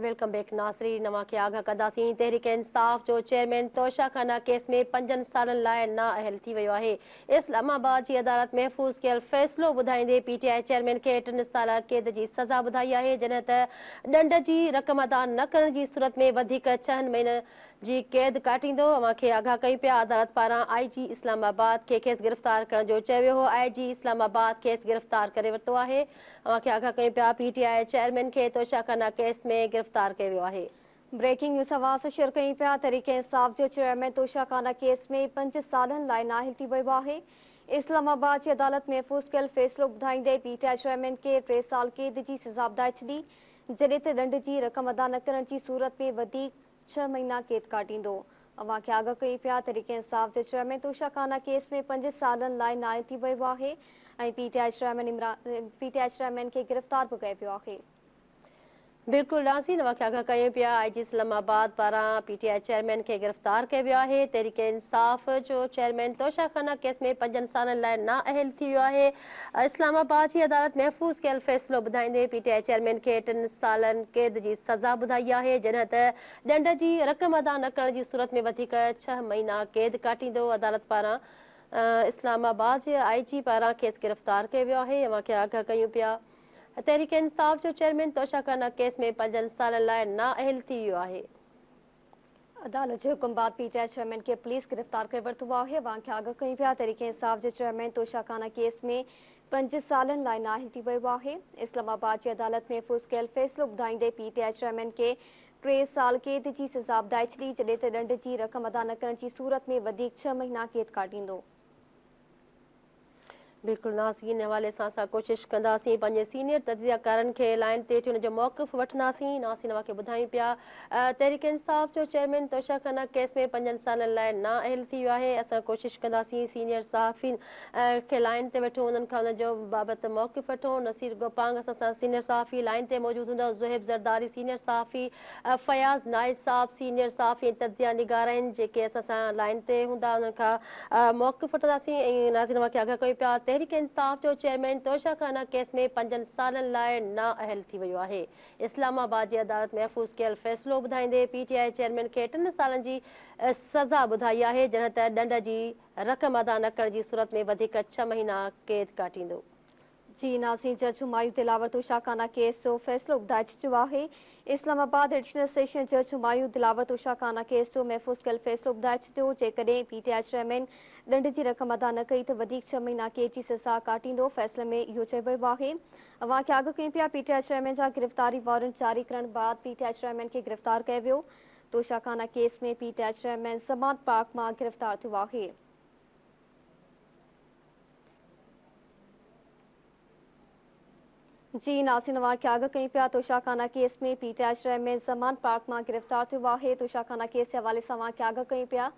Welcome back ناظرين، اوهان کي آگاهه ڪنداسين تحريڪ انصاف جو چيئرمين توشا خانه ڪيس ۾ 5 سالن لاء نااهل ٿي ويو آهي. اسلام آباد جي عدالت محفوظ ڪيل فيصلو ٻڌائيندي پي ٽي I chairman کي 3 سال قيد جي سزا ٻڌائي آهي، جڏهن ته ڏنڊ جي رقم ادا نه ڪرڻ جي صورت ۾ وڌيڪ 6 مهينن جي قيد ڪاٽيندو. اوهان کي آگاهه ڪيون پيا عدالت پاران آء جي اسلام آباد کي کيس گرفتار ڪرڻ جو چيو ويو هو، آء جي اسلام آباد کيس گرفتار ڪري ورتو آهي. اوهان کي آگاهه ڪيون پيا پي ٽي I chairman کي توشا خانه ڪيس ۾ گرفتار ڪيو ويو آهي. بريڪنگ نيوز اوهان سان شيئر ڪيون پيا تحريڪ انصاف جو چيئرمين توشا خانه ڪيس ۾ 5 سالن لاء نااهل ٿي ويو آهي. اسلام آباد جي عدالت محفوظ ڪيل فيصلو ٻڌائيندي پي ٽي I chairman کي 3 سال قيد جي سزا ٻڌائي ڇڏي، جڏهن ته ڏنڊ جي رقم ادا نه ڪرڻ جي صورت ۾ وڌيڪ 6 مهينا قيد ڪاٽيندو. اوهان کي آگاهه ڪيون پيا تحريڪ انصاف جو چيئرمين توشا خانه ڪيس ۾ 5 سالن لاء نااهل ٿي ويو آهي ۽ P T I chairman Imran P T I chairman کي گرفتار به ڪيو ويو آهي. بلڪل ناظرين، اوهان کي آگاهه ڪيون پيا آء جي اسلام آباد پاران پي ٽي I chairman کي گرفتار ڪيو ويو آهي. تحريڪ انصاف جو چيئرمين توشا خانه ڪيس ۾ 5 سالن لاء نااهل ٿي ويو آهي. اسلام آباد جي عدالت محفوظ ڪيل فيصلو ٻڌائيندي پي ٽي I chairman کي 3 سالن قيد جي سزا ٻڌائي آهي، جڏهن ته ڏنڊ جي رقم ادا نه ڪرڻ جي صورت ۾ وڌيڪ 6 مهينا قيد ڪاٽيندو. عدالت پاران اسلام آباد جي آء جي پاران کيس گرفتار ڪيو ويو آهي. اوهان کي آگاهه ڪيون پيا تحريڪ انصاف جو چيئرمين توشا خانه ڪيس ۾ 5 سالن لاء نااهل ٿي ويو آهي. عدالت جي حڪم بعد پي ٽي I chairman کي پوليس گرفتار ڪري ورتو آهي. اوهان کي آگاهه ڪيون پيا تحريڪ انصاف جو چيئرمين توشا خانه ڪيس ۾ 5 سالن لاء نااهل ٿي ويو آهي. اسلام آباد جي عدالت محفوظ ڪيل فيصلو ٻڌائيندي پي ٽي I chairman کي 3 سال قيد جي سزا ٻڌائي ڇڏي، جڏهن ته ڏنڊ جي رقم ادا نه ڪرڻ جي صورت ۾ وڌيڪ 6 مهينا قيد ڪاٽيندو. بلڪل ناظرين، ان حوالي سان اسان ڪوشش ڪنداسين پنهنجي سينيئر تجزيه ڪارن کي لائن تي وٺي ان جو موقف وٺنداسين. ناظرين، اوهان کي ٻڌايون پيا تحريڪ انصاف جو چيئرمين توشا خانه ڪيس ۾ 5 سالن لاء نااهل ٿي ويو آهي. اسان ڪوشش ڪنداسين سينيئر صحافين کي لائن تي وٺون، انهن کان ان جو بابت موقف وٺون. نصير گوپانگ اسان سان سينيئر صحافي لائن تي موجود هوندو، زوهيب زرداري سينيئر صحافي، فياض نائچ صاحب سينيئر صحافي ۽ تجزيه نگار آهن جيڪي اسان سان لائن تي هوندا، انهن کان موقف وٺنداسين. ۽ ناظرين، اوهان کي آگاهه ڪيون پيا تحريڪ انصاف جو چيئرمين توشا خانه ڪيس ۾ 5 سالن لاء نااهل ٿي ويو آهي. اسلام آباد جي عدالت محفوظ ڪيل فيصلو ٻڌائيندي پي ٽي I chairman کي 3 سالن جي سزا ٻڌائي آهي، جڏهن ته ڏنڊ جي رقم ادا نه ڪرڻ جي صورت ۾ وڌيڪ 6 مهينا قيد ڪاٽيندو. جي ناظرين، جج همايون دلاور توشا خانه ڪيس جو فيصلو ٻڌائي ڇڏيو آهي. اسلام آباد ايڊيشنل سيشن جج همايون دلاور توشا خانه ڪيس جو محفوظ ڪيل فيصلو ٻڌائي ڇڏيو. جيڪڏهن پي ٽي I chairman ڏنڊ جي رقم ادا نه ڪئي ته وڌيڪ 6 مهينا قيد جي سزا ڪاٽيندو. فيصلي ۾ اهو چيو ويو آهي. اوهان کي آگاهه ڪيون پيا پي ٽي I chairman جا گرفتاري وارنٽ جاري ڪرڻ بعد پي ٽي I chairman کي گرفتار ڪيو ويو. توشا خانه case ۾ P T I chairman Zaman park مان گرفتار ٿيو آهي. جي ناظرين، اوهان کي آگاهه ڪيون پيا توشا خانه case ۾ P T I chairman Zaman park مان گرفتار ٿيو آهي. توشا خانه ڪيس جي حوالي سان اوهان کي آگاهه ڪيون پيا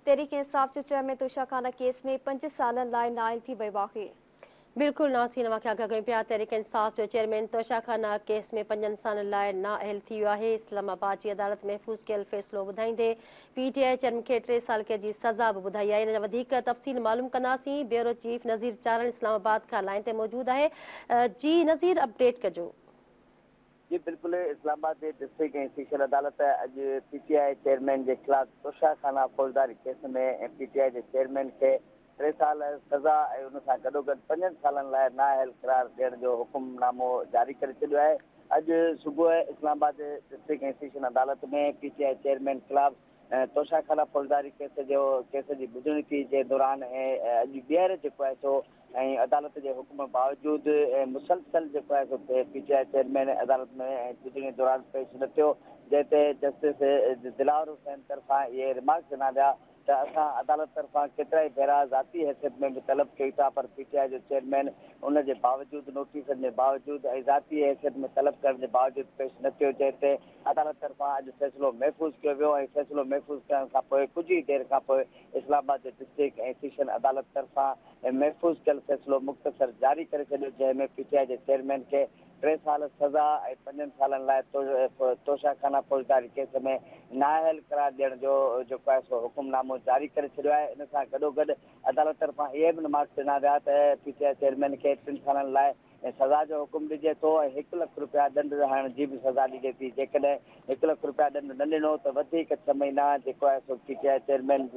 تحريڪ انصاف جو چيئرمين توشا خانه ڪيس ۾ 5 سالن لاء نااهل ٿي ويو آهي. بلڪل ناظرين، اوهان کي آگاهه ڪيون پيا تحريڪ انصاف جو چيئرمين توشا خانه ڪيس ۾ 5 سالن لاء نااهل ٿي ويو آهي. اسلام آباد جي عدالت محفوظ ڪيل فيصلو ٻڌائيندي پي ٽي I chairman کي 3 سال قيد جي سزا به ٻڌائي آهي. ان جا وڌيڪ تفصيل معلوم ڪنداسين. بيورو چيف نذير چارڻ اسلام آباد کان لائين تي موجود آهي. جي نذير، اپڊيٽ ڪجو. جي بلڪل، اسلام آباد جي ڊسٽرڪٽ ۽ سيشن عدالت اڄ پي ٽي I chairman جي خلاف توشا خانه فوجداري ڪيس ۾ پي ٽي آء جي چيئرمين کي 3 سال سزا ۽ ان سان گڏوگڏ 5 سالن لاء نااهل قرار ڏيڻ جو حڪم نامو جاري ڪري ڇڏيو آهي. اڄ صبح اسلام آباد جي ڊسٽرڪٽ ۽ سيشن عدالت ۾ پي ٽي I chairman خلاف توشا خانه فوجداري ڪيس جو ڪيس جي ٻڌڻي ٿي، جنهن دوران اڄ ٻيهر جيڪو آهي سو ۽ عدالت جي حڪم باوجود مسلسل جيڪو آهي سو پي ٽي I chairman عدالت ۾ ٻڌڻي دوران پيش نه ٿيو، جنهن تي جسٽس دلاور حسين طرفان اهي ريمارڪس ڏنا ويا ته اسان عدالت طرفان ڪيترائي ڀيرا ذاتي حيثيت ۾ به طلب ڪيون ٿا پر پي ٽي آء جو چيئرمين ان جي باوجود نوٽيسن جي باوجود ۽ ذاتي حيثيت ۾ طلب ڪرڻ جي باوجود پيش نه ٿيو، جنهن تي عدالت طرفان اڄ فيصلو محفوظ ڪيو ويو ۽ فيصلو محفوظ ڪرڻ کانپوء ڪجهه ئي دير کانپوء اسلام آباد جي ڊسٽرڪٽ ۽ سيشن عدالت طرفان محفوظ ڪيل فيصلو مختصر جاري ڪري ڇڏيو، جنهن ۾ پي ٽي آء جي چيئرمين کي 3 سال سزا ۽ 5 سالن لاء توشا خانه فوجداري ڪيس ۾ نااهل قرار ڏيڻ جو جيڪو آهي سو حڪم نامو جاري ڪري ڇڏيو آهي. ان سان گڏوگڏ عدالت طرفان اهي به رمارڪس ڏنا ويا ته پي ٽي I chairman کي 3 سالن لاء سزا جو حڪم ڏجي ٿو ۽ 1 لک رپيا ڏنڊ هڻڻ جي به سزا ڏجي ٿي. جيڪڏهن 1 لک رپيا ڏنڊ نه ڏنو ته وڌيڪ 6 مهينا جيڪو آهي سو پي ٽي I chairman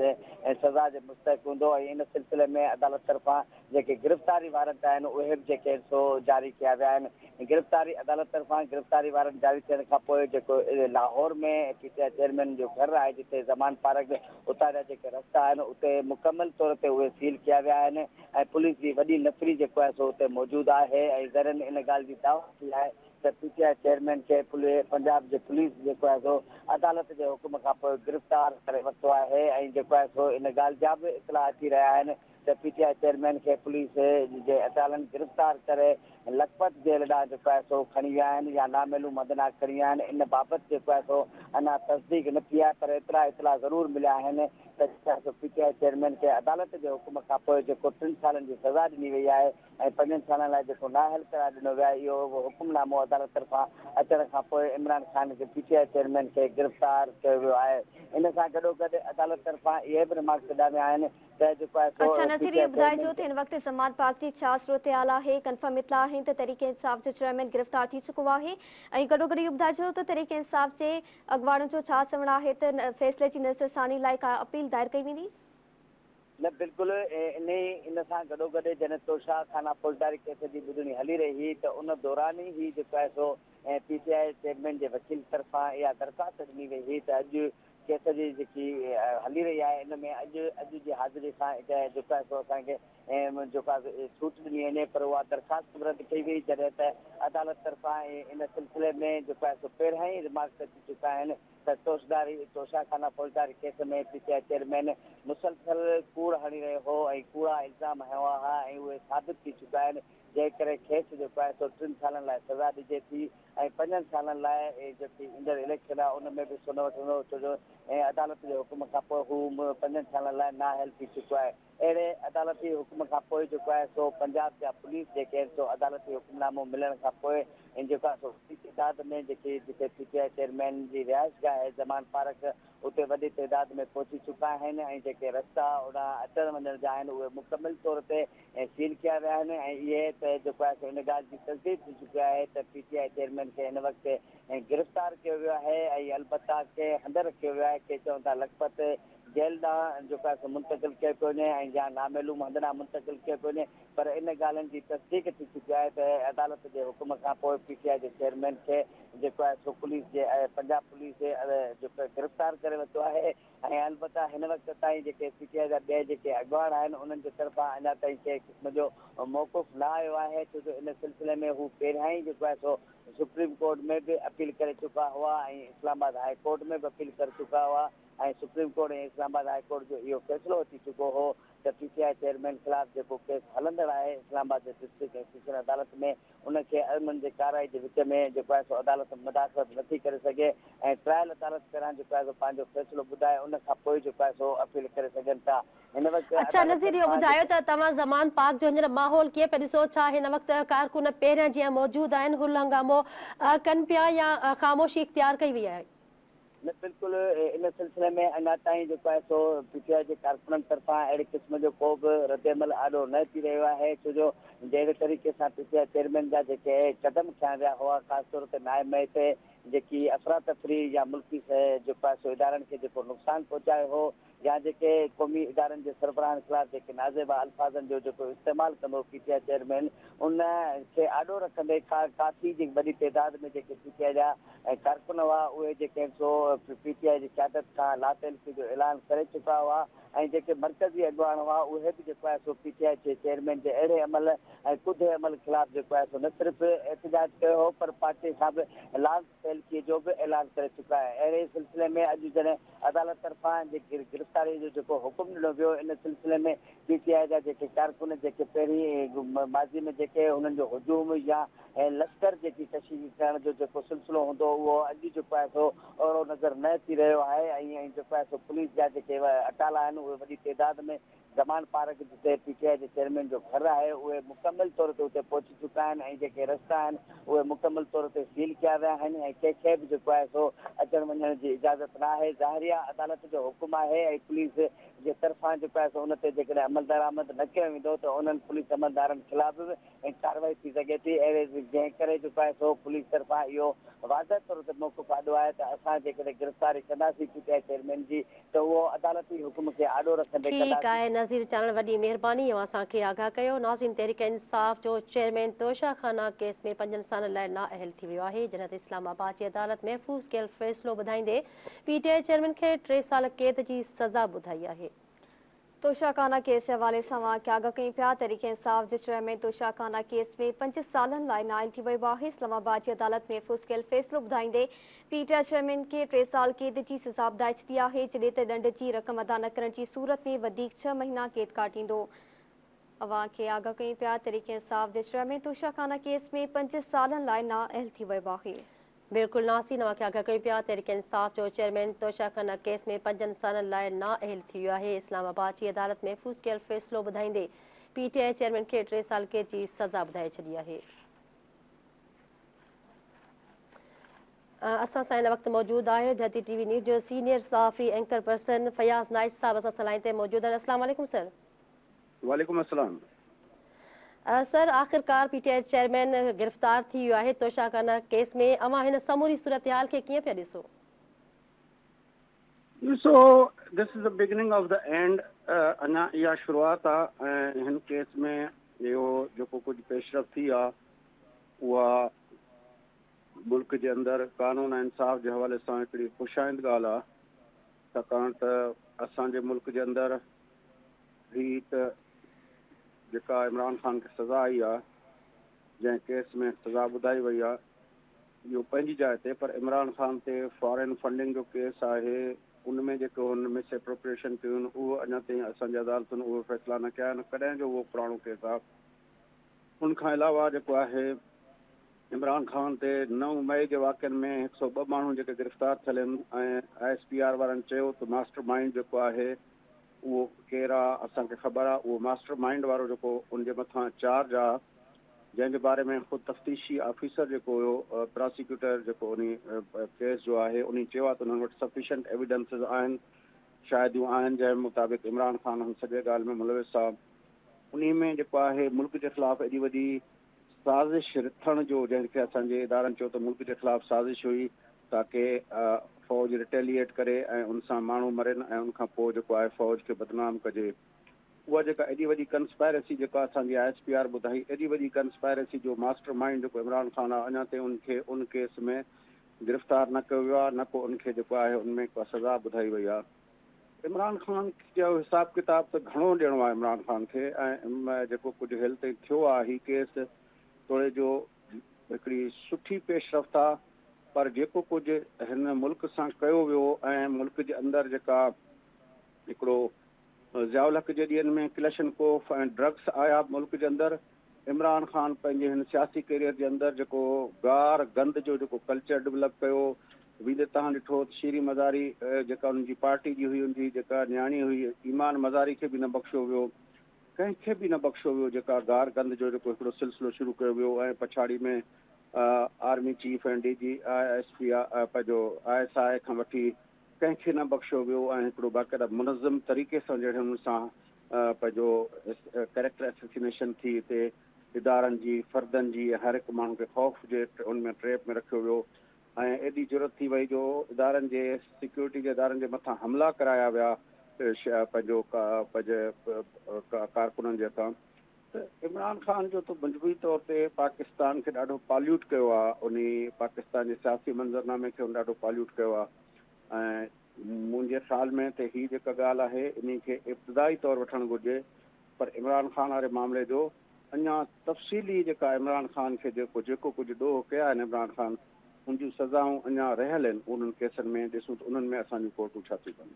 سزا جي مستحق هوندو ۽ ان سلسلي ۾ عدالت طرفان جيڪي گرفتاري وارنٽ آهن اهي به جيڪي سو جاري ڪيا ويا آهن. گرفتاري عدالت طرفان گرفتاري وارنٽ جاري ٿيڻ کان پوء جيڪو Lahore ۾ P T I chairman جو گهر آهي جتي زمان پارڪ اتان جا جيڪي رستا آهن اتي مڪمل طور تي اهي سيل ڪيا ويا آهن ۽ پوليس جي وڏي نفري جيڪو آهي سو اتي موجود آهي ۽ ذريعن ان ڳالهه جي دعويٰ ڪئي آهي ته پي ٽي I chairman کي پنجاب جي پوليس جيڪو آهي سو عدالت جي حڪم کان پوء گرفتار ڪري ورتو آهي ۽ جيڪو آهي سو ان ڳالهه جا به اطلاع اچي رهيا آهن ته پي ٽي I chairman کي پوليس جي اٽالن گرفتار ڪري لکپت جيل ڏانهن جيڪو آهي سو کڻي ويا آهن يا نامعلوم هنڌ ڏانهن کڻي ويا آهن. ان بابت جيڪو آهي سو اڃا تصديق نه ٿي آهي پر ايترا اطلاع ضرور مليا آهن ته جيڪو آهي سو پي ٽي I chairman کي عدالت جي حڪم کان پوء جيڪو 3 سالن جي سزا ڏني وئي آهي ۽ 5 سالن لاء جيڪو نااهل قرار ڏنو ويو آهي اهو حڪم نامو عدالت طرفان اچڻ کان پوء عمران خان کي پي ٽي I chairman کي گرفتار ڪيو ويو آهي. ان سان گڏوگڏ عدالت طرفان اهي به رمارڪس ڏنا ويا آهن ته جيڪو آهي سو اڇا پي نذير ٽي اهو آء ٻڌائجو چيئرمين ته هن وقت زمان پارڪ جي ڇا صورتحال آهي، ڪنفرم اطلاع آهن ته تحريڪ انصاف جو چيئرمين گرفتار ٿي چڪو آهي ۽ گڏوگڏ اهو ٻڌائجو ته تحريڪ انصاف جي اڳواڻن جو ڇا چوڻ آهي ته فيصلي جي نظرثاني لاء ڪا اپيل دائر ڪئي ويندي؟ نه بلڪل انهي ان سان گڏوگڏ جڏهن توشا خانه فوجداري ڪيس جي ٻڌڻي هلي رهي هئي ته ان دوران ئي هي جيڪو آهي سو پي ٽي I chairman جي وڪيل طرفان اها درخواست ڏني وئي هئي ته اڄ ڪيس جي جيڪي هلي رهي آهي ان ۾ اڄ اڄ جي حاضري کان جيڪو آهي سو اسان کي جيڪو آهي ڇوٽ ڏني وڃي پر اها درخواست به رد ڪئي وئي جڏهن ته عدالت طرفان ان سلسلي ۾ جيڪو آهي سو پهريان ئي رمارڪس اچي چڪا آهن ته توشداري توشا خانه فوجداري case ۾ P T I chairman مسلسل ڪوڙ هڻي رهيو هو ۽ ڪوڙا الزام هنيا هئا ۽ اهي ثابت ٿي چڪا آهن جنهن ڪري کيس جيڪو آهي سو 3 سالن لاء سزا ڏجي ٿي ۽ 5 سالن لاء جيڪي ايندڙ اليڪشن آهي ان ۾ به حصو نه وٺندو ڇو جو عدالت جي حڪم کان پوء هو 5 سالن لاء نااهل ٿي چڪو آهي. اهڙي عدالتي حڪم کان پوء جيڪو آهي سو پنجاب جا پوليس جيڪي آهن سو عدالتي حڪم نامو ملڻ کان پوء جيڪو آهي سو وڏي تعداد ۾ جيڪي جتي پي ٽي I chairman جي رهائشگاهه آهي زمان پارڪ اتي وڏي تعداد ۾ پهچي چڪا آهن ۽ جيڪي رستا اوڏانهن اچڻ وڃڻ جا آهن اهي مڪمل طور تي سيل ڪيا ويا آهن ۽ اهي ته جيڪو آهي سو ان ڳالهه جي تصديق ٿي چڪي آهي ته پي ٽي I chairman کي هن وقت گرفتار ڪيو ويو آهي ۽ البته ڪنهن هنڌ رکيو ويو آهي ڪي چون ٿا لکپت جيل ڏانهن جيڪو آهي سو منتقل ڪيو پيو وڃي ۽ يا نامعلوم هنڌ ڏانهن منتقل ڪيو پيو وڃي پر ان ڳالهين جي تصديق ٿي چڪي آهي ته عدالت جي حڪم کان پوء پي ٽي آء جي چيئرمين کي جيڪو آهي سو پوليس جي پنجاب پوليس جيڪو گرفتار ڪري ورتو آهي ۽ البته هن وقت تائين جيڪي پي ٽي آء جا ٻيا جيڪي اڳواڻ آهن انهن جي طرفان اڃا تائين ڪنهن قسم جو موقف نه آيو آهي ڇو جو ان سلسلي ۾ هو پهريان ئي جيڪو آهي سو سپريم ڪورٽ ۾ به اپيل ڪري چڪا هئا ۽ اسلام آباد هاء ڪورٽ ۾ به اپيل ڪري چڪا هئا ۽ supreme court ۽ Islamabad high court جو اهو فيصلو اچي چڪو هو ته پي ٽي I chairman خلاف جيڪو ڪيس هلندڙ آهي اسلام آباد جي ڊسٽرڪٽ ۽ سيشن عدالت ۾ ان کي عزمن جي ڪارروائي جي وچ ۾ جيڪو آهي سو عدالت مداخلت نٿي ڪري سگهي ۽ ٽرائل عدالت پهريان جيڪو آهي سو پنهنجو فيصلو ٻڌائي ان کان پوء جيڪو آهي سو اپيل ڪري سگهن ٿا. هن وقت اڇا عدالت نذير اهو طرفان ٻڌايو جيڪو ته توهان زمان پارڪ جو هينئر ماحول ڪيئن پيا ڏسو ڇا هن وقت ڪارڪن پهريان جيان موجود آهن هل هنگامو ڪن پيا يا خاموشي اختيار ڪئي وئي آهي؟ نه بلڪل ان سلسلي ۾ اڃا تائين جيڪو آهي سو پي ٽي آء جي ڪارڪنن طرفان اهڙي قسم جو ڪو به ردعمل آڏو نه اچي رهيو آهي ڇو جو جهڙي طريقي سان پي ٽي I chairman جا جيڪي قدم کنيا ويا هئا خاص طور تي 9 مئي تي جيڪي افراتفري يا ملڪي جيڪو آهي سو ادارن کي جيڪو نقصان پهچايو هو يا جيڪي قومي ادارن جي سربراهن خلاف جيڪي نازيبا الفاظن جو جيڪو استعمال ڪندو پي ٽي I chairman ان کي آڏو رکندي ڪافي جي وڏي تعداد ۾ جيڪي پي ٽي آء جا ڪارڪن هئا اهي جيڪي آهن سو پي ٽي آء جي قيادت کان لاتعلقي جو اعلان ڪري چڪا هئا ۽ جيڪي مرڪزي اڳواڻ هئا اهي به جيڪو آهي سو پي ٽي آء جي چيئرمين جي اهڙي عمل ۽ ڪڌي عمل خلاف جيڪو آهي سو نه صرف احتجاج ڪيو هو پر پارٽي کان به لات تعلقي جو به اعلان ڪري چڪا آهي. اهڙي سلسلي ۾ اڄ جڏهن عدالت طرفان جي گرفتاري جو جيڪو حڪم ڏنو ويو ان سلسلي ۾ پي ٽي آء جا جيڪي ڪارڪن جيڪي پهرين ماضي ۾ جيڪي انهن جو هجوم يا لشڪر جيڪي ڪشي ڪرڻ جو جيڪو سلسلو هوندو اهو اڄ جيڪو آهي سو اهڙو نظر نه اچي رهيو آهي ۽ جيڪو آهي سو پوليس جا جيڪي اٽالا آهن اهي وڏي تعداد ۾ زمان پارڪ جتي پي ٽي آء جي چيئرمين جو گهر آهي اهي مڪمل طور تي اتي پهچي چڪا آهن ۽ جيڪي رستا آهن اهي مڪمل طور تي سيل ڪيا ويا آهن ۽ ڪنهن کي به جيڪو آهي سو اچڻ وڃڻ جي اجازت نه آهي. ظاهري آهي عدالت جو حڪم آهي ۽ پوليس جي طرفان جيڪو آهي سو ان تي جيڪڏهن عملدرآمد نه ڪيو ويندو ته انهن پوليس عملدارن خلاف به ڪارروائي ٿي سگهي ٿي. اهڙي جنهن ڪري جيڪو آهي سو پوليس طرفان اهو واضح طور تي موقف آڏو آهي ته اسان جيڪڏهن گرفتاري ڪنداسين پي ٽي I chairman جي ته اهو عدالتي حڪم کي آڏو رکندي ٺيڪ ڪنداسين. آهي نذير چارڻ وڏي مهرباني اوهان اسان کي آگاهه ڪيو. ناظرين تحريڪ انصاف جو چيئرمين توشه خانه ڪيس ۾ پنجن سالن لاء نااهل ٿي ويو آهي جڏهن ته اسلام آباد جي عدالت محفوظ ڪيل فيصلو ٻڌائيندي پي ٽي I chairman کي 3 سال قيد جي سزا ٻڌائي آهي. توشه خانه ڪيس جي حوالي سان اوهان کي آگاهه ڪيون پيا. تحريڪ انصاف جو چيئرمين توشه خانه ڪيس ۾ 5 سالن لاء نااهل ٿي ويو آهي. اسلام آباد جي عدالت محفوظ ڪيل فيصلو ٻڌائيندي پي ٽي I chairman کي 3 سال قيد جي سزا ٻڌائي ڇڏي آهي، جڏهن ته ڏنڊ جي رقم ادا نه ڪرڻ جي صورت ۾ وڌيڪ 6 مهينا قيد ڪاٽيندو. اوهان کي آگاهه ڪيون پيا. تحريڪ انصاف جو چيئرمين توشه خانه ڪيس ۾ 5 سالن لاء نااهل ٿي ويو آهي. بلڪل ناظرين اوهان کي آگاهه ڪيون پيا. تحريڪ انصاف جو چيئرمين توشه خانه ڪيس ۾ 5 سالن لاء نااهل ٿي ويو آهي. اسلام آباد جي عدالت محفوظ ڪيل فيصلو ٻڌائيندي پي ٽي I chairman کي 3 سال قيد جي سزا ٻڌائي ڇڏي آهي. اسان سان هن وقت موجود آهي ڌرتي ٽي وي نيوز جو سينيئر صحافي اينڪر پرسن فياض نائچ صاحب اسان سان لائين تي موجود آهن. السلام عليڪم سر. وعليڪم السلام. سر آخرڪار پي ٽي I chairman گرفتار ٿي ويو آهي توشه خانه ڪيس ۾ اوهان هن سموري صورتحال کي ڪيئن پيا ڏسو؟ ڏسو this is the beginning of the end اڃا اها شروعات آ ۽ هن ڪيس ۾ اهو جيڪو ڪجهه پيش رفت ٿي آ اها ملڪ جي اندر قانون ۽ انصاف جي حوالي سان هڪڙي خوش آئند ڳالهه آ ڇاڪاڻ ته اسان جي ملڪ جي اندر هي ته جيڪا عمران خان کي سزا آئي آ جنهن ڪيس ۾ سزا ٻڌائي وئي آ اهو پنهنجي جاء تي پر عمران خان تي فارين فنڊنگ جو ڪيس آهي ان ۾ جيڪو هن مس اپروپريشن ڪيون اهو اڃا تائين اسان جي عدالتن اهي فيصلا نه ڪيا آهن ڪڏهن جو اهو پراڻو ڪيس آ ان کان علاوه جيڪو آهي عمران خان تي 9 مئي جي واقعن ۾ 102 ماڻهو جيڪي گرفتار ٿيل آهن ۽ I S P R وارن چيو ته ماسٽر مائينڊ جيڪو آهي اهو ڪير آ اسان کي خبر آ اهو ماسٽر مائينڊ وارو جيڪو ان جي مٿان چارج آ جنهن جي باري ۾ خود تفتيشي آفيسر جيڪو هيو پراسيڪيوٽر جيڪو انهي ڪيس جو آهي انهي چيو آ ته انهن وٽ سفيشنٽ ايويڊنسز آهن شاهديون آهن جنهن مطابق عمران خان هن سڄي ڳالهه ۾ ملوث آ انهي ۾ جيڪو آهي ملڪ جي خلاف ايڏي وڏي سازش رٿڻ جو جنهن کي اسان جي ادارن چيو ته ملڪ جي خلاف سازش هئي تاڪه فوج ريٽيليئيٽ ڪري ۽ ان سان ماڻهو مرن ۽ ان کان پوء جيڪو آهي فوج کي بدنام ڪجي اها جيڪا ايڏي وڏي ڪنسپائرسي جيڪا اسان جي I S P R ٻڌائي ايڏي وڏي ڪنسپائرسي جو ماسٽر مائينڊ جيڪو عمران خان آهي اڃا تائين ان کي ان ڪيس ۾ گرفتار نه ڪيو ويو آهي نه ڪو ان کي جيڪو آهي ان ۾ ڪا سزا ٻڌائي وئي آهي. عمران خان جو حساب ڪتاب ته گهڻو ڏيڻو آهي عمران خان کي ۽ جيڪو ڪجهه هيل تائين ٿيو آهي هي ڪيس توڙي جو هڪڙي سٺي پيش رفت آهي پر جيڪو ڪجهه هن ملڪ سان ڪيو ويو ۽ ملڪ جي اندر جيڪا هڪڙو ضياء الحق جي ڏينهن ۾ ڪلشن ڪوف ۽ ڊرگس آيا ملڪ جي اندر عمران خان پنهنجي هن سياسي ڪيريئر جي اندر جيڪو گار گند جو جيڪو ڪلچر ڊولپ ڪيو ويندي تهان ڏٺو ته شيرين مزاري جيڪا انهن جي پارٽي جي هئي ان جي جيڪا نياڻي هئي ايمان مزاري کي به نه بخشيو ويو ڪنهن کي به نه بخشيو ويو جيڪا گار گند جو جيڪو هڪڙو سلسلو شروع ڪيو ويو ۽ پڇاڙي ۾ army chief ۽ D G I S P پنهنجو I S I کان وٺي ڪنهن کي نه بخشيو ويو ۽ هڪڙو باقاعده منظم طريقي سان جهڙي نموني سان پنهنجو ڪريڪٽر اسيسينيشن ٿي هتي ادارن جي فردن جي هر هڪ ماڻهو کي خوف جي ان ۾ ٽريپ ۾ رکيو ويو ۽ ايڏي جرئت ٿي وئي جو ادارن جي سيڪيورٽي جي ادارن جي مٿان حملا ڪرايا ويا پنهنجو پنهنجي ڪارڪنن جي هٿان ته عمران خان جو ته مجموعي طور تي پاڪستان کي ڏاڍو پاليوٽ ڪيو آهي انهي پاڪستان جي سياسي منظرنامي کي ان ڏاڍو پاليوٽ ڪيو آهي ۽ منهنجي خيال ۾ ته هي جيڪا ڳالهه آهي انهي کي ابتدائي طور وٺڻ گهرجي پر عمران خان واري معاملي جو اڃا تفصيلي جيڪا عمران خان کي جيڪو جيڪو ڪجهه ڏوهه ڪيا آهن عمران خان ان جون سزائون اڃا رهيل آهن انهن ڪيسن ۾ ڏسون ته انهن ۾ اسان جون ڪورٽون ڇا ٿيون ڪن.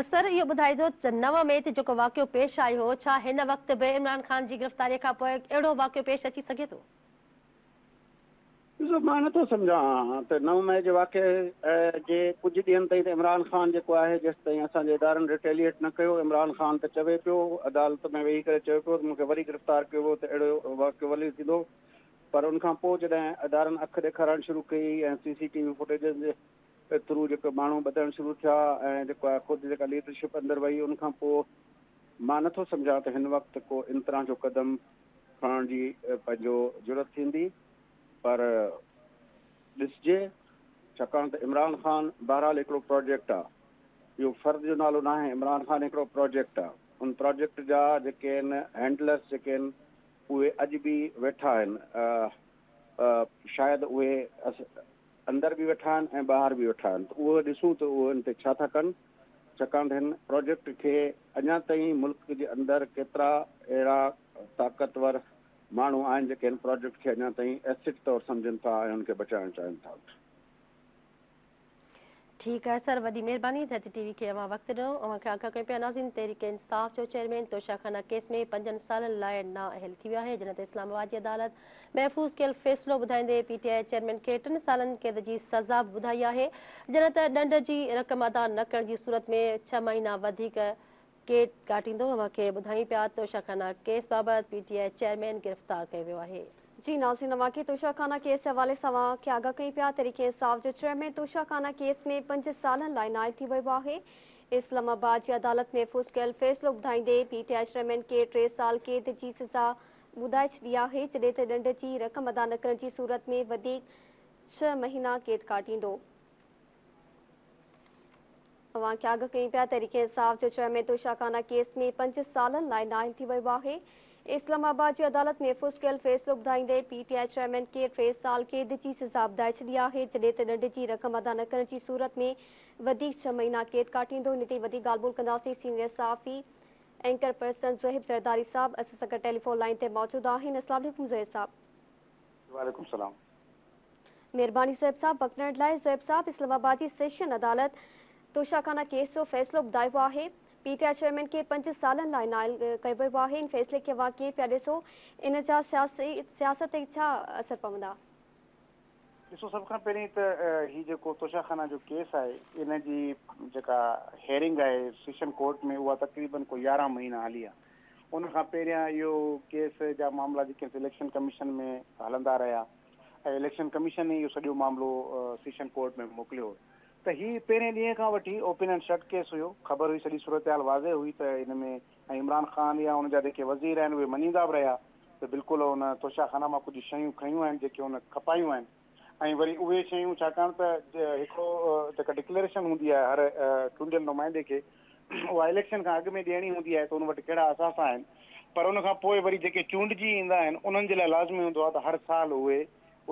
سر اهو ٻڌائجو ته 9 مئي تي جيڪو واقعو پيش آيو هو ڇا هن وقت به عمران خان جي گرفتاري کان پوء اهڙو واقعو پيش اچي سگهي ٿو؟ ڏسو مطلب مان نٿو سمجهان ته 9 مئي جي واقعي جي ڪجهه ڏينهن تائين ته عمران خان جيڪو آهي جيستائين اسان جي ادارن ريٽيليئيٽ نه ڪيو، عمران خان ته چوي پيو، عدالت ۾ ويهي ڪري چوي پيو ته مون کي وري گرفتار ڪيو ويو ته اهڙو واقعو وري ٿيندو، پر ان کان پوء جڏهن ادارن اک ڏيکارڻ شروع ڪئي ۽ سي سي ٽي وي فوٽيجز جي ٿرو جيڪو ماڻهو ٻڌڻ شروع ٿيا ۽ جيڪو آهي خود جيڪا ليڊرشپ اندر وئي، ان کان پوء مان نٿو سمجهان ته هن وقت ڪو ان طرح جو قدم کڻڻ جي پنهنجو جرئت ٿيندي. پر ڏسجي، ڇاڪاڻ ته عمران خان بهرحال هڪڙو پراجيڪٽ آ، اهو فرد جو نالو ناهي، عمران خان هڪڙو پراجيڪٽ آ، ان پراجيڪٽ جا جيڪي آهن هينڊلرس جيڪي آهن اهي اڄ به ويٺا آهن، شايد اهي اندر به ويٺا آهن ۽ ٻاهر به ويٺا آهن ته اهو ڏسون ته اهي ان تي ڇا ٿا ڪن، ڇاڪاڻ ته هن پراجيڪٽ کي اڃا تائين ملڪ جي اندر ڪيترا اهڙا طاقتور ماڻهو آهن جيڪي هن پراجيڪٽ کي اڃا تائين ايسٽ طور سمجهن ٿا ۽ ان کي بچائڻ چاهين ٿا. ٺيڪ آهي سر وڏي مهرباني ڌرتي ٽي وي کي اوهان وقت ڏنو. اوهان کي آگاهه ڪيون پيا ناظرين تحريڪ انصاف جو چيئرمين توشه خانه ڪيس ۾ پنجن سالن لاء نااهل ٿي ويو آهي جڏهن ته اسلام آباد جي عدالت محفوظ ڪيل فيصلو ٻڌائيندي پي ٽي I chairman کي 3 سالن قيد جي سزا به ٻڌائي آهي جڏهن ته ڏنڊ جي رقم ادا نه ڪرڻ جي صورت ۾ 6 مهينا وڌيڪ قيد ڪاٽيندو. اوهان کي ٻڌايون پيا توشه خانه ڪيس بابت پي ٽي I chairman گرفتار ڪيو ويو آهي. جي ناظرين اوهان کي توشه خانه ڪيس جي حوالي سان اوهان کي آگاهه ڪيون پيا تحريڪ انصاف جو چيئرمين توشه خانه ڪيس ۾ 5 سالن لاء نااهل ٿي ويو آهي. اسلام آباد جي عدالت محفوظ ڪيل فيصلو ٻڌائيندي پي ٽي I chairman کي 3 سال قيد جي سزا ٻڌائي ڇڏي آهي جڏهن ته ڏنڊ جي رقم ادا نه ڪرڻ جي صورت ۾ وڌيڪ 6 مهينا قيد ڪاٽيندو. اوهان کي آگاهه ڪيون پيا تحريڪ انصاف جو چيئرمين توشه خانه ڪيس ۾ 5 سالن لاء نااهل ٿي ويو آهي. اسلام آباد جي عدالت محفوظ ڪيل فيصلو ٻڌائيندي پي ٽي I chairman کي 3 سال قيد جي سزا ٻڌائي ڇڏي آهي جڏهن ته ڏنڊ جي رقم ادا نه ڪرڻ جي صورت ۾ وڌيڪ 6 مهينا قيد ڪاٽيندو. ان تي وڌيڪ ڳالهه ٻولهه ڪنداسين سينيئر صحافي اينڪر پرسن زوهيب زرداري صاحب اسان سان گڏ ٽيليفون لائين تي موجود آهن. السلام عليڪم زوهيب صاحب. وعليڪم السلام. مهرباني زوهيب صاحب وقت ڏيڻ لاء. زوهيب صاحب اسلام آباد جي سيشن عدالت توشه خانه ڪيس جو فيصلو ٻڌايو آهي، پي ٽي I chairman کي 5 سالن لاء نااهل ڪيو ويو آهي، ان فيصلي کي اوهان ڪيئن پيا ڏسو، ان جا سياست تي ڇا اثر پوندا؟ ڏسو سڀ کان پهرين ته هي جيڪو توشه خانه جو ڪيس آهي ان جي جيڪا هيئرنگ آهي سيشن ڪورٽ ۾ اها تقريبن ڪو 11 مهينا هلي آهي، ان کان پهريان اهو ڪيس جا معاملا جيڪي اليڪشن ڪميشن ۾ هلندا رهيا ۽ اليڪشن ڪميشن ئي اهو سڄو معاملو سيشن ڪورٽ ۾ موڪليو هو ته هي پهرين ڏينهن کان وٺي اوپن اينڊ شٽ ڪيس هيو، خبر هئي سڄي صورتحال واضح هئي ته ان ۾ ۽ عمران خان يا ان جا جيڪي وزير آهن اهي مڃيندا به رهيا ته بلڪل ان توشه خانه مان ڪجهه شيون کنيون آهن جيڪي ان کپايون آهن ۽ وري اهي شيون ڇاڪاڻ ته هڪڙو جيڪا ڊڪليريشن هوندي آهي هر چونڊيل نمائندي کي اها اليڪشن کان اڳ ۾ ڏيڻي هوندي آهي ته ان وٽ ڪهڙا اثاثا آهن پر ان کان پوء وري جيڪي چونڊجي ايندا آهن انهن جي لاء لازمي هوندو آهي ته هر سال اهي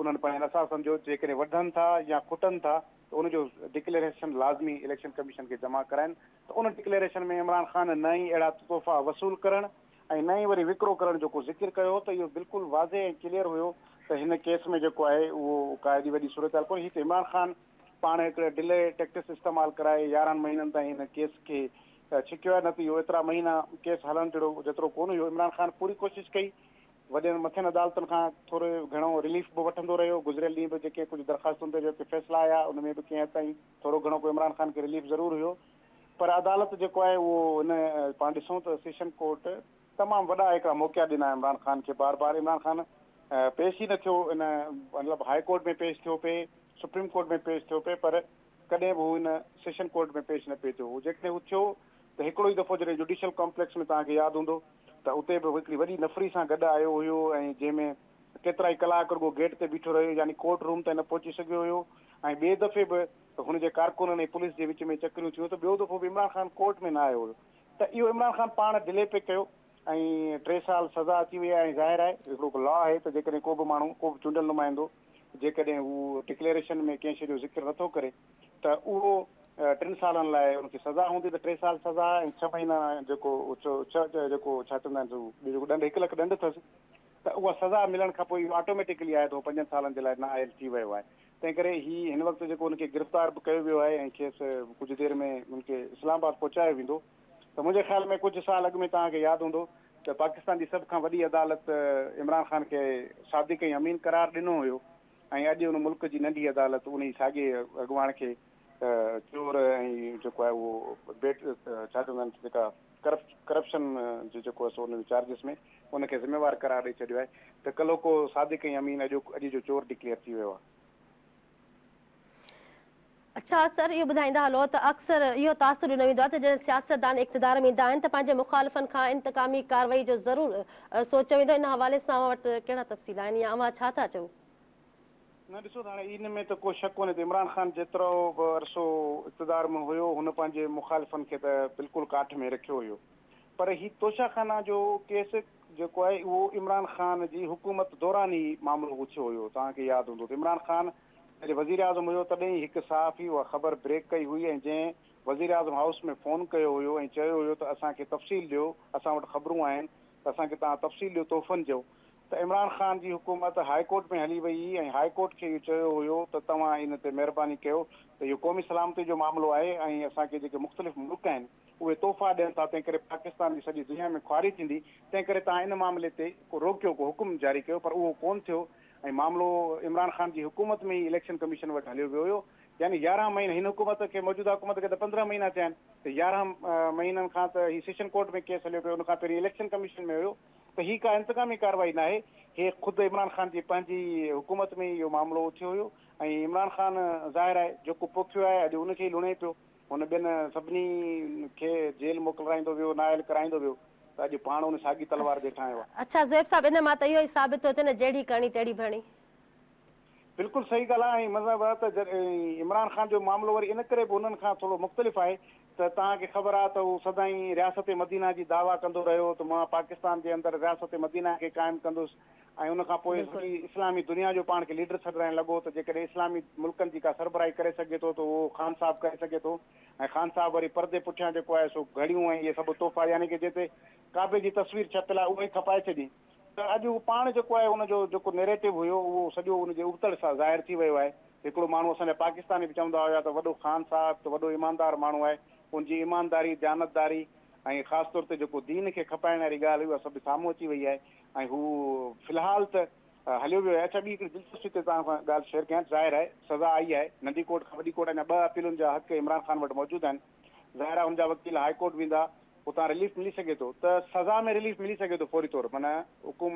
انهن پنهنجن اثاثن جو جيڪڏهن وڌن ٿا يا کٽن ٿا ته ان جو ڊڪليريشن لازمي اليڪشن ڪميشن کي جمع ڪرائن ته ان ڊڪليريشن ۾ عمران خان نه ئي اهڙا تحفا وصول ڪرڻ ۽ نه ئي وري وڪرو ڪرڻ جو ڪو ذڪر ڪيو هو ته اهو بلڪل واضح ۽ ڪليئر هيو ته هن ڪيس ۾ جيڪو آهي اهو ڪا ايڏي وڏي صورتحال ڪونهي هي ته عمران خان پاڻ هڪڙي ڊلي ٽيڪٽس استعمال ڪرائي 11 مهينن تائين هن ڪيس کي ڇڪيو آهي نه ته اهو ايترا مهينا ڪيس هلڻ جهڙو جيترو ڪونه هيو عمران خان پوري ڪوشش ڪئي وڏين مٿين عدالتن کان ٿورو گهڻو رليف به وٺندو رهيو گذريل ڏينهن به جيڪي ڪجهه درخواستن تي جيڪي فيصلا آيا ان ۾ به ڪنهن حد تائين ٿورو گهڻو ڪو عمران خان کي رليف ضرور هيو پر عدالت جيڪو آهي اهو هن پاڻ ڏسون ته سيشن ڪورٽ تمام وڏا هڪڙا موقعا ڏنا عمران خان کي بار بار عمران خان پيش ئي نه ٿيو ان مطلب هاء ڪورٽ ۾ پيش ٿيو پئي سپريم ڪورٽ ۾ پيش ٿيو پئي پر ڪڏهن به هو ان سيشن ڪورٽ ۾ پيش نه پئي ٿيو هو جيڪڏهن هو ٿيو ته هڪڙو ئي دفعو جڏهن جوڊيشل ڪامپليڪس ۾ توهان کي ياد هوندو ته اتي به هڪڙي وڏي نفري سان گڏ آيو هيو ۽ جنهن ۾ ڪيترائي ڪلاڪ رڳو گيٽ تي بيٺو رهيو يعني ڪورٽ روم تائين نه پهچي سگهيو هيو ۽ ٻئي دفعي به ته هن جي ڪارڪنن ۽ پوليس جي وچ ۾ چڪريون ٿيون ته ٻيو دفعو به عمران خان ڪورٽ ۾ نه آيو هيو ته اهو عمران خان پاڻ ڊلي پئي ڪيو ۽ 3 سال سزا اچي وئي آهي ۽ ظاهر آهي هڪڙو لا آهي ته جيڪڏهن ڪو به ماڻهو ڪو به چونڊيل نمائندو جيڪڏهن هو ڊڪليريشن ۾ ڪنهن شيء جو ذڪر نٿو ڪري ته اهو 3 سالن لاء ان کي سزا هوندي ته 3 سال سزا ۽ 6 مهينا جيڪو 6 جيڪو ڇا چوندا آهن جيڪو ڏنڊ 1 لک ڏنڊ اٿس ته اها سزا ملڻ کان پوء اهو آٽوميٽيڪلي آهي ته هو 5 سالن جي لاء نااهل ٿي ويو آهي. تنهن ڪري هي هن وقت جيڪو ان کي گرفتار به ڪيو ويو آهي ۽ کيس ڪجهه دير ۾ ان کي اسلام آباد پهچايو ويندو ته منهنجي خيال ۾ ڪجهه سال اڳ ۾ توهان کي ياد هوندو ته پاڪستان جي سڀ کان وڏي عدالت عمران خان کي صادق ۽ امين قرار ڏنو هيو ۽ اڄ ان ملڪ جي ننڍي عدالت انهي ساڳئي اڳواڻ کي چور ۽ جيڪو آهي اهو بيٽ ڇا چوندا آهن جيڪا ڪرپشن جو جيڪو آهي سو ان چارجز ۾ ان کي ذميوار قرار ڏئي ڇڏيو آهي ته ڪلهوڪو صادق ۽ امين اڄ اڄ جو چور ڊڪليئر ٿي ويو آهي. اڇا سر اهو ٻڌائيندا هلو ته اڪثر اهو تاثر ڏنو ويندو آهي ته جڏهن سياستدان اقتدار ۾ ايندا آهن ته پنهنجي مخالفن کان انتقامي ڪارروائي جو ضرور سوچيو ويندو ان حوالي سان اوهان وٽ ڪهڙا تفصيل آهن يا اوهان ڇا ٿا چئو؟ نه ڏسو ته هاڻي ان ۾ ته ڪو شڪ ڪونهي ته عمران خان جيترو به عرصو اقتدار ۾ هيو هن پنهنجي مخالفن کي ته بلڪل ڪاٺ ۾ رکيو هيو پر هي توشا خانه جو ڪيس جيڪو آهي اهو عمران خان جي حڪومت دوران ئي معاملو اٿيو هيو توهان کي ياد هوندو ته عمران خان جڏهن وزيراعظم هيو تڏهن ئي هڪ صحافي اها خبر بريڪ ڪئي هئي ۽ جنهن وزيراعظم هائوس ۾ فون ڪيو هيو ۽ چيو هيو ته اسان کي تفصيل ڏيو اسان وٽ خبرون آهن ته اسان کي توهان تفصيل ڏيو تحفن جو ته عمران خان جي حڪومت هاء ڪورٽ ۾ هلي وئي هئي ۽ هاء ڪورٽ کي اهو چيو هيو ته توهان ان تي مهرباني ڪيو ته اهو قومي سلامتي جو معاملو آهي ۽ اسان کي جيڪي مختلف ملڪ آهن اهي تحفا ڏين ٿا تنهن ڪري پاڪستان جي سڄي دنيا ۾ خواري ٿيندي تنهن ڪري توهان ان معاملي تي ڪو روڪيو ڪو حڪم جاري ڪيو پر اهو ڪون ٿيو ۽ معاملو عمران خان جي حڪومت ۾ ئي اليڪشن ڪميشن وٽ هليو ويو هيو يعني 11 مهينا هن حڪومت کي موجوده حڪومت کي ته 15 مهينا ٿيا آهن ته 11 مهينن کان ته هي سيشن ڪورٽ ۾ ڪيس هليو پيو ان کان پهرين اليڪشن ڪميشن ۾ هيو ته هي ڪا انتقامي ڪارروائي ناهي هي خود عمران خان جي پنهنجي حڪومت ۾ ئي اهو معاملو اٿيو هيو ۽ عمران خان ظاهر آهي جيڪو پوکيو آهي اڄ ان کي ئي لڻي پيو. هن ٻين سڀني کي جيل موڪلرائيندو ويو، نااهل ڪرائيندو ويو ته اڄ پاڻ ان ساڳي تلوار جي هيٺان آيو آهي. اڇا زويب صاحب ان مان ته اهو ئي ثابت ٿو ٿئي نه جهڙي ڪرڻي تهڙي ڀرڻي. بلڪل صحيح ڳالهه آهي ۽ مطلب آهي ته عمران خان جو معاملو وري ان ڪري به انهن کان ٿورو مختلف آهي ته توهان کي خبر آهي ته هو سدائين رياست مدينه جي دعويٰ ڪندو رهيو ته مان پاڪستان جي اندر رياست مدينه کي قائم ڪندس ۽ ان کان پوء سڄي اسلامي دنيا جو پاڻ کي ليڊر سڏرائڻ لڳو ته جيڪڏهن اسلامي ملڪن جي ڪا سربراهي ڪري سگهجي ٿو ته اهو خان صاحب ڪري سگهي ٿو ۽ خان صاحب وري پردي پٺيان جيڪو آهي سو گهڙيون ۽ اهي سڀ تحفا يعني ڪه جنهن تي ڪعبي جي تصوير ڇپيل آهي اهو ئي کپائي ڇڏي ته اڄ هو پاڻ جيڪو آهي ان جو جيڪو نيريٽو هيو اهو سڄو ان جي ابتڙ ظاهر ٿي ويو آهي. هڪڙو ماڻهو اسان جا پاڪستاني به چوندا هيا ته وڏو خان صاحب ته وڏو ايماندار ماڻهو آهي ان جي ايمانداري ديانتداري ۽ خاص طور تي جيڪو دين کي کپائڻ واري ڳالهه هئي اها سڀ سامهون اچي وئي آهي ۽ هو في الحال ته هليو ويو آهي. اڇا ٻي هڪڙي دلچسپ هتي توهان سان ڳالهه شيئر ڪيان ظاهر آهي سزا آئي آهي ننڍي ڪورٽ کان وڏي ڪورٽ اڃا ٻه اپيلن جا حق عمران خان وٽ موجود آهن ظاهر آهي هن جا وڪيل هاء ڪورٽ ويندا اتان رليف ملي سگهي ٿو ته سزا ۾ رليف ملي سگهي ٿو فوري طور معنيٰ حڪم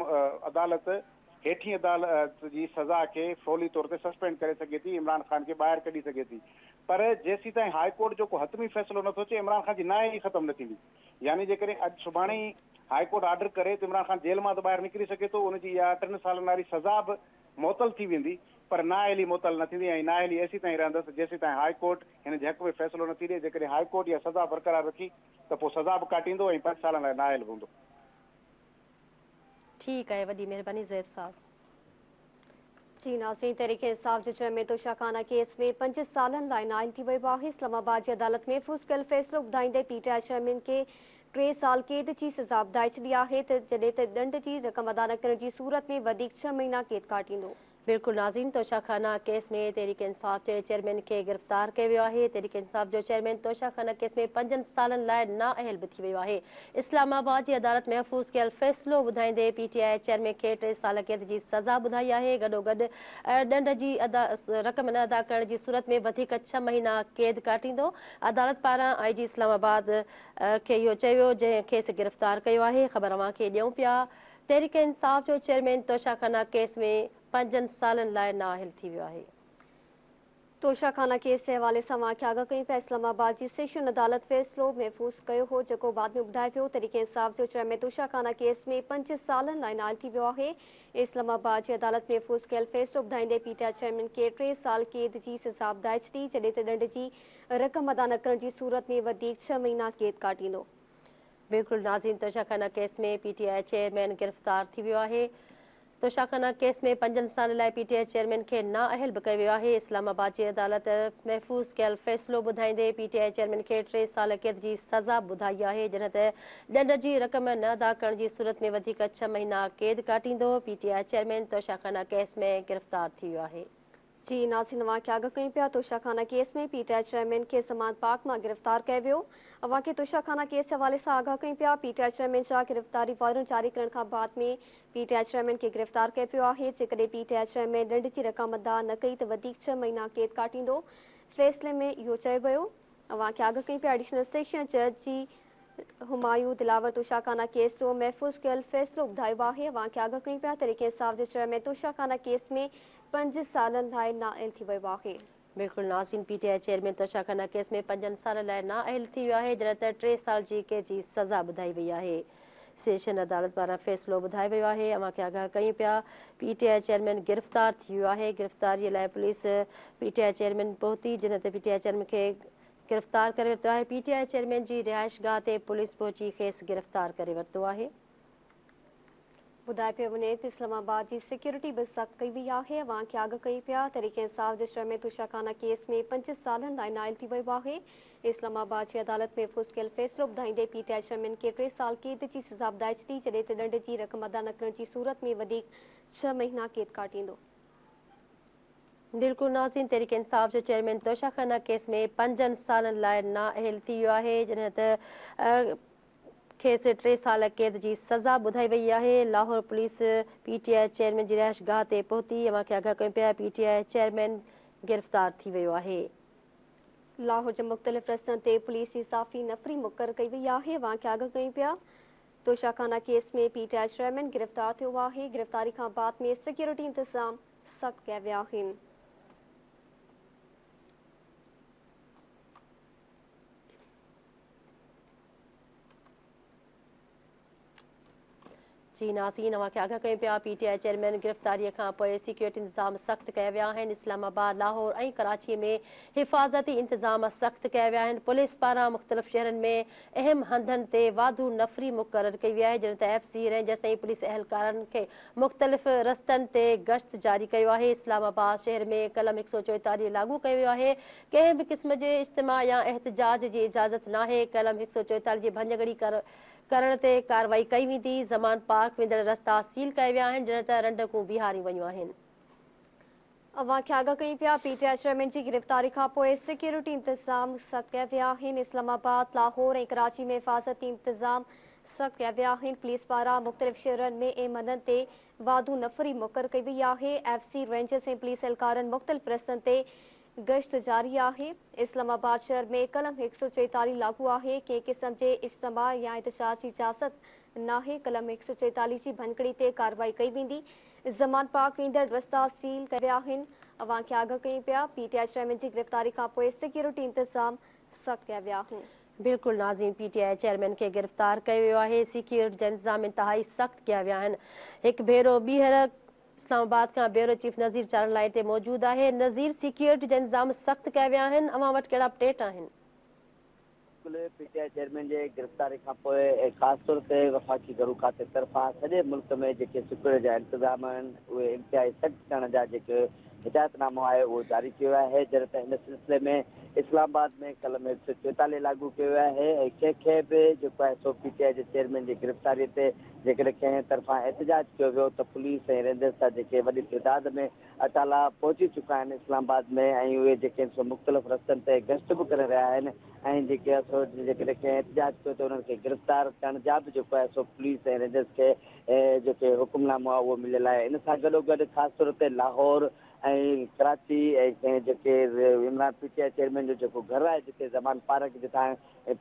عدالت هيٺين عدالت جي سزا کي فوري طور تي سسپينڊ ڪري سگهي ٿي عمران خان کي ٻاهر ڪڍي سگهي ٿي پر جيسيتائين هاء ڪورٽ جو ڪو حتمي فيصلو نٿو اچي عمران خان جي نااهلي ختم نه ٿيندي يعني جيڪڏهن اڄ سڀاڻي ئي هاء ڪورٽ آرڊر ڪري ته عمران خان جيل مان ته ٻاهر نڪري سگهي ٿو، ان جي اها ٽن سالن واري سزا به معطل ٿي ويندي پر نااهلي معطل نه ٿيندي ۽ نااهلي ايسيتائين رهندس جيسيتائين هاء ڪورٽ هن جي حق ۾ فيصلو نه ٿي ڏئي، جيڪڏهن هاء ڪورٽ اها سزا برقرار رکي ته پوء سزا به ڪاٽيندو ۽ پنج سالن لاء نااهل به هوندو. ٺيڪ آهي وڏي مهرباني زويب صاحب. جي ناظرين تحريڪ انصاف جو چيئرمين توشا خانه ڪيس ۾ 5 سالن لاء نااهل ٿي ويو آهي. اسلام آباد جي عدالت محفوظ ڪيل فيصلو ٻڌائيندي پي ٽي I chairman کي 3 سال قيد جي سزا ٻڌائي ڇڏي آهي ته جڏهن ته ڏنڊ جي رقم ادا نه ڪرڻ جي صورت ۾ وڌيڪ 6 مهينا قيد ڪاٽيندو. بلڪل ناظرين توشا خانه ڪيس ۾ تحريڪ انصاف جي چيئرمين کي گرفتار ڪيو ويو آهي. تحريڪ انصاف جو چيئرمين توشا خانه ڪيس ۾ 5 سالن لاء نااهل به ٿي ويو آهي. اسلام آباد جي عدالت محفوظ ڪيل فيصلو ٻڌائيندي پي ٽي I chairman کي 3 سال قيد جي سزا ٻڌائي آهي. گڏوگڏ ڏنڊ جي رقم نه ادا ڪرڻ جي صورت ۾ وڌيڪ 6 مهينا قيد ڪاٽيندو. عدالت پاران آء جي اسلام آباد کي اهو چيو ويو جنهن کيس گرفتار ڪيو آهي. خبر اوهان کي ڏيون پيا تحريڪ انصاف جو چيئرمين توشا خانه ڪيس ۾ 5 سالن لاء نااهل ٿي ويو آهي. توشا خانه ڪيس جي حوالي سان اوهان کي آگاهه ڪيون پيا اسلام آباد جي سيشن عدالت فيصلو محفوظ ڪيو هو جيڪو بعد ۾ ٻڌايو ويو تحريڪ انصاف جو چيئرمين توشا خانه ڪيس ۾ 5 سالن لاء نااهل ٿي ويو آهي اسلام آباد جي عدالت محفوظ ڪيل فيصلو ٻڌائيندي پي ٽي I chairman کي 3 سال قيد جي سزا ٻڌائي ڇڏي جڏهن ته ڏنڊ جي رقم ادا نه ڪرڻ جي صورت ۾ وڌيڪ 6 مهينا قيد ڪاٽيندو. بلڪل ناظرين توشا خانه case ۾ P T I chairman گرفتار ٿي ويو آهي. توشا خانه ڪيس ۾ 5 سالن لاء پي ٽي I chairman کي نااهل به ڪيو ويو آهي. اسلام آباد جي عدالت محفوظ ڪيل فيصلو ٻڌائيندي پي ٽي I chairman کي 3 سال قيد جي سزا ٻڌائي آهي جڏهن ته ڏنڊ جي رقم نه ادا ڪرڻ جي صورت ۾ وڌيڪ 6 مهينا قيد ڪاٽيندو. پي ٽي I chairman توشا خانه ڪيس ۾ گرفتار ٿي ويو آهي. जी नाज़रीन, अव्हां खे आगाह कयूं पिया तोशाखाना केस में पीटीआई चेयरमैन खे ज़मान पार्क मां गिरफ़्तार कयो वियो। अव्हां खे तोशाखाना केस जे हवाले सां आगाह कयूं पिया। पीटीआई चेयरमैन जा गिरफ़्तारी वारंट जारी करण खां बाद में पीटीआई चेयरमैन खे गिरफ़्तार कयो वियो आहे। जेकॾहिं पीटीआई चेयरमैन ॾंढ जी रक़म अदा न कई त वधीक 6 महीना क़ैद काटींदो। फ़ैसिले में इहो चयो वियो। अव्हां खे आगाह कयूं पिया एडिशनल सेशन जज जी हुमायूं दिलावर तोशाखाना केस जो महफ़ूज़ कयल फ़ैसिलो ॿुधायो आहे। अव्हां खे आगाह कयूं पिया तहरीक इंसाफ़ जो चेयरमैन तोशाखाना केस में 5 सालनि लाइ नाअहल थी वियो आहे। बिल्कुलु नाज़रीन, पीटीआई चेयरमैन तोशाखाना केस में 5 सालनि लाइ नाअहल थी वियो आहे, जॾहिं त 3 साल जी क़ैद जी सज़ा ॿुधाई वई आहे। सेशन अदालत पारां फ़ैसिलो ॿुधायो वियो आहे। अव्हां खे आगाह कयूं पिया, पीटीआई चेयरमैन गिरफ़्तार थी वियो आहे। गिरफ़्तारीअ लाइ पुलिस पीटीआई चेयरमैन पहुती, जंहिं ते पीटीआई चेयरमैन खे गिरफ़्तार करे वरितो आहे। पीटीआई चेयरमैन जी रिहाइश गाह ते पुलिस पहुची खेसि गिरफ़्तार करे वरितो आहे। ॿुधाए पियो वञे त इस्लामाबाद जी सिक्योरिटी बि सख़्तु कई वई आहे। अव्हां खे आगाह कयूं पिया तहरीक इंसाफ़ जे चेयरमैन तोशाखाना केस में 5 सालनि लाइ नाअहल थी वियो आहे। इस्लामाबाद जी अदालत महफ़ूज़ कयल फ़ैसिलो ॿुधाईंदे पीटीआई चेयरमैन खे 3 साल क़ैद जी सज़ा ॿुधाए छॾी, जॾहिं त ॾंढ जी रक़म अदा न करण जी सूरत में वधीक 6 महीना क़ैद काटींदो। बिल्कुलु नाज़रीन, तहरीक इंसाफ़ जो चेयरमैन तोशाखाना केस में 5 सालनि लाइ नाअहल थी वियो आहे, जॾहिं त खेसि 3 साल क़ैद जी सज़ा ॿुधाई वई आहे। लाहौर पुलिस पीटीआई चेयरमैन जी रिहाइश गाह ते पहुती। अव्हां खे आगाह कयूं पिया, पीटीआई चेयरमैन गिरफ़्तार थी वियो आहे। लाहौर जे मुख़्तलिफ़ रस्तनि ते पुलिस जी इज़ाफ़ी नफ़री मुक़ररु कई वई आहे। अव्हां खे आगाह कयूं पिया तोशाखाना केस में पीटीआई चेयरमैन गिरफ़्तार थियो आहे। गिरफ़्तारी खां बाद में सिक्योरिटी इंतज़ाम सख़्तु कया विया आहिनि। जी नाज़रीन, अव्हां खे आगाह कयूं पिया, पीटीआई चेयरमैन गिरफ़्तारीअ खां पोइ सिक्योरिटी इंतज़ाम सख़्तु कया विया आहिनि। इस्लामाबाद, लाहौर ऐं कराची में हिफ़ाज़ती इंतज़ाम सख़्तु कया विया आहिनि। पुलिस पारां मुख़्तलिफ़ शहरनि में अहम हंधनि ते वाधू नफ़री मुक़ररु कई वई आहे, जॾहिं त एफ सी, रेंजर्स ऐं पुलिस अहलकारनि खे मुख़्तलिफ़ रस्तनि ते गश्त जारी कयो आहे। इस्लामाबाद शहर में कलम 144 लागू कयो वियो आहे। कंहिं बि क़िस्म जे इज्तिमा या एहतजाज जी इजाज़त नाहे। कलम 144 जी भञगड़ी करण ते कार्रवाई कई वेंदी। ज़मान पार्क वेंदड़ रस्ता सील कया विया आहिनि, जॾहिं त रंडकूं बीहारियूं वयूं आहिनि। अव्हां खे आगाह कयूं पिया पीटीआई चेयरमैन जी गिरफ़्तारी खां पोइ सिक्योरिटी इंतज़ाम सख़्तु कया विया आहिनि। इस्लामाबाद, लाहौर ऐं कराची में हिफ़ाज़ती इंतज़ाम सख़्तु कया विया आहिनि। पुलिस पारां मुख़्तलिफ़ शहरनि में अहम हंधनि ते वाधू नफ़री मुक़ररु कई वई आहे। एफ सी, रेंजर्स ऐं पुलिस अहलकारनि मुख़्तलिफ़ रस्तनि ते गश्त जारी आहे। इस्लामाबाद शहर में कलम 144 लागू आहे। कंहिं क़िस्म जे इज्तिमा या एहतजाज जी इजाज़त नाहे। कलम 144 जी भञकड़ी ते कार्रवाई कई वेंदी। ज़मान पार्क वेंदड़ रस्ता सील कया विया आहिनि। अव्हां खे आगाह कयूं पिया पीटीआई चेयरमैन जी गिरफ़्तारी खां पोइ सिक्योरिटी इंतज़ाम सख़्तु कया विया आहिनि। बिल्कुलु नाज़रीन, पीटीआई चेयरमैन खे गिरफ़्तार कयो वियो आहे। सिक्योरिटी जा इंतज़ाम इंतिहाई सख़्तु कया विया आहिनि। हिकु भेरो ॿीहर इस्लामाबाद खां ब्यूरो चीफ नज़ीर चारण लाइन ते मौजूदु आहे। नज़ीर, सिक्योरिटी जा इंतज़ाम सख़्तु कया विया आहिनि, अव्हां वटि कहिड़ा अपडेट आहिनि? पीटीआई चेयरमैन जे गिरफ़्तारी खां पोइ ख़ासि तौर ते वफ़ाक़ी घरू खाते तरफ़ां सॼे मुल्क में जेके सिक्योरिटी जा इंतज़ाम आहिनि उहे इंतिहाई सख़्तु करण जा जेके हिदायतनामो आहे उहो जारी कयो आहे। जॾहिं त हिन सिलसिले में इस्लामाबाद में कलम 144 लागू कयो वियो आहे ऐं कंहिंखे बि जेको आहे सो पीटीआई जे चेयरमैन जी गिरफ़्तारीअ ते जेकॾहिं कंहिं तरफ़ां एहतजाज कयो वियो त पुलिस ऐं रेंजर्स जा जेके वॾी तादाद में अटाला पहुची चुका आहिनि इस्लामाबाद में ऐं उहे जेके आहिनि सो मुख़्तलिफ़ रस्तनि ते गश्त बि करे रहिया आहिनि ऐं जेके आहे सो जेकॾहिं कंहिं एहतजाज कयो त उन्हनि खे गिरफ़्तार करण जा बि जेको आहे सो पुलिस ऐं रेंजर्स खे जेके हुकुमनामो आहे उहो मिलियल आहे। इन सां गॾोगॾु ख़ासि तौर ते लाहौर ऐं कराची ऐं जेके इमरान पीटीआई चेयरमैन जो जेको घर आहे जिते ज़मान पार्क जितां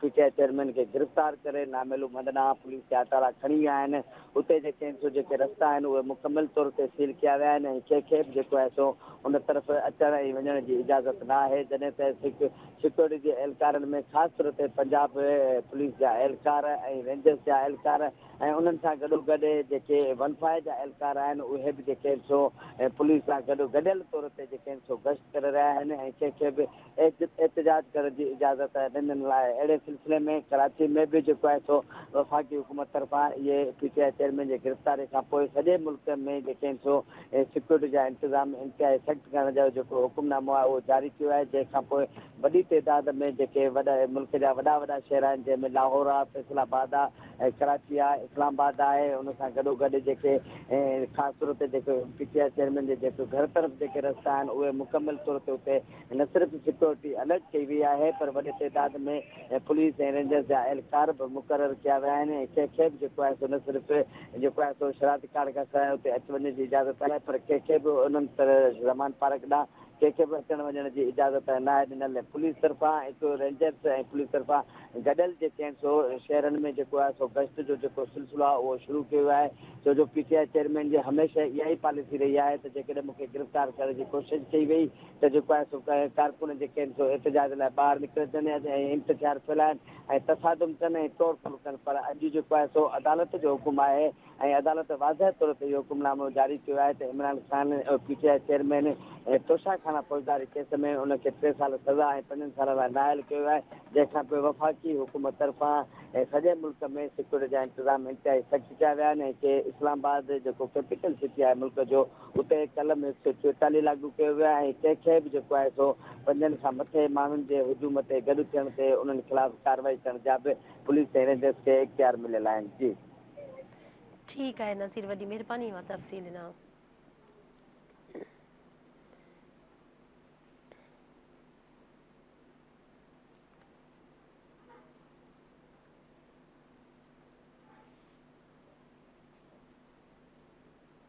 पीटीआई चेयरमैन खे गिरफ़्तार करे नामालूम हंध ॾांहुं पुलिस जा अटाला खणी विया आहिनि, उते जेके आहिनि सो जेके रस्ता आहिनि उहे मुकमल तौर ते सील कया विया आहिनि ऐं कंहिंखे बि जेको आहे सो उन तरफ़ अचण ऐं वञण जी इजाज़त न आहे। जॾहिं त सिक्योरिटी जे अहलकारनि में ख़ासि तौर ते पंजाब पुलिस जा अहलकार ऐं रेंजर्स जा अहलकार ऐं उन्हनि सां गॾोगॾु जेके 15 जा अहलकार आहिनि उहे बि जेके आहिनि सो पुलिस सां गॾु गॾियल तौर ते जेके आहिनि सो गश्त करे रहिया आहिनि ऐं कंहिंखे बि एहतजाज करण जी इजाज़त न ॾिनियल आहे। अहिड़े सिलसिले में कराची में बि जेको आहे सो वफ़ाक़ी हुकूमत तरफ़ां इहे पीटीआई चेयरमैन जे गिरफ़्तारी खां पोइ सॼे मुल्क में जेके आहिनि सो सिक्योरिटी जा इंतज़ाम इंतिहाई सख़्तु करण जो जेको हुकुमनामो आहे उहो जारी कयो आहे, जंहिंखां पोइ وڏي تعداد ۾ جيڪي وڏا ملڪ جا وڏا وڏا شهر آهن، جنهن ۾ لاهور آهي، فيصل آباد آهي ۽ ڪراچي آهي، اسلام آباد آهي، ان سان گڏو گڏ جيڪي خاص طور تي جيڪي پي ٽي I chairman جي جيڪي گهر طرف جيڪي رستا آهن، اهي مڪمل طور تي اتي نه صرف سيڪيورٽي الرٽ ڪئي وئي آهي پر وڏي تعداد ۾ پوليس ۽ رينجرز جا اهلڪار به مقرر ڪيا ويا آهن ۽ ڪنهن کي به جيڪو آهي سو نه صرف جيڪو آهي سو شناختي ڪارڊ کان سواء اتي اچ وڃ جي اجازت آهي پر ڪنهن کي به انهن زمان پارڪ ڏانهن ڪنهن کي به اچڻ وڃڻ جي اجازت ناهي ڏنل. پوليس طرفان هڪ رينجرز ۽ پوليس طرفان گڏيل جيڪي آهن سو شهرن ۾ جيڪو آهي سو گشت جو جيڪو سلسلو آهي اهو شروع ڪيو ويو آهي ڇو جو پي ٽي I chairman جي هميشه اها ئي پاليسي رهي آهي ته جيڪڏهن مون کي گرفتار ڪرڻ جي ڪوشش ڪئي وئي ته جيڪو آهي سو ڪارڪن جيڪي آهن سو احتجاج لاء ٻاهر نڪري اچن ۽ انتشار ڦهلائن ۽ تصادم ڪن ۽ ٽوڙ ڦوڙ ڪن پر اڄ جيڪو آهي سو عدالت جو حڪم آهي ۽ عدالت واضح طور تي اهو حڪم نامو جاري ڪيو آهي ته Imran Khan P T I chairman Toshakhana فوجداري ڪيس ۾ ان کي ٽي سال سزا ۽ پنجن سالن لاء نااهل ڪيو ويو آهي، جنهن کان پوء وفاقي حڪومت طرفان سڄي ملڪ ۾ سيڪيورٽي جا انتظام انتهائي سخت ڪيا ويا آهن ۽ ڪي اسلام آباد جيڪو ڪيپيٽل سٽي آهي ملڪ جو اتي قلم 144 لاڳو ڪيو ويو آهي ۽ ڪنهن کي به جيڪو آهي سو پنجن کان مٿي ماڻهن جي هجوم تي گڏ ٿيڻ تي انهن خلاف ڪارروائي ڪرڻ جا به پوليس ۽ رينجرز کي اختيار مليل آهن. جي. ٺيڪ آهي نذير وڏي مهرباني اوهان تفصيل ڏنا.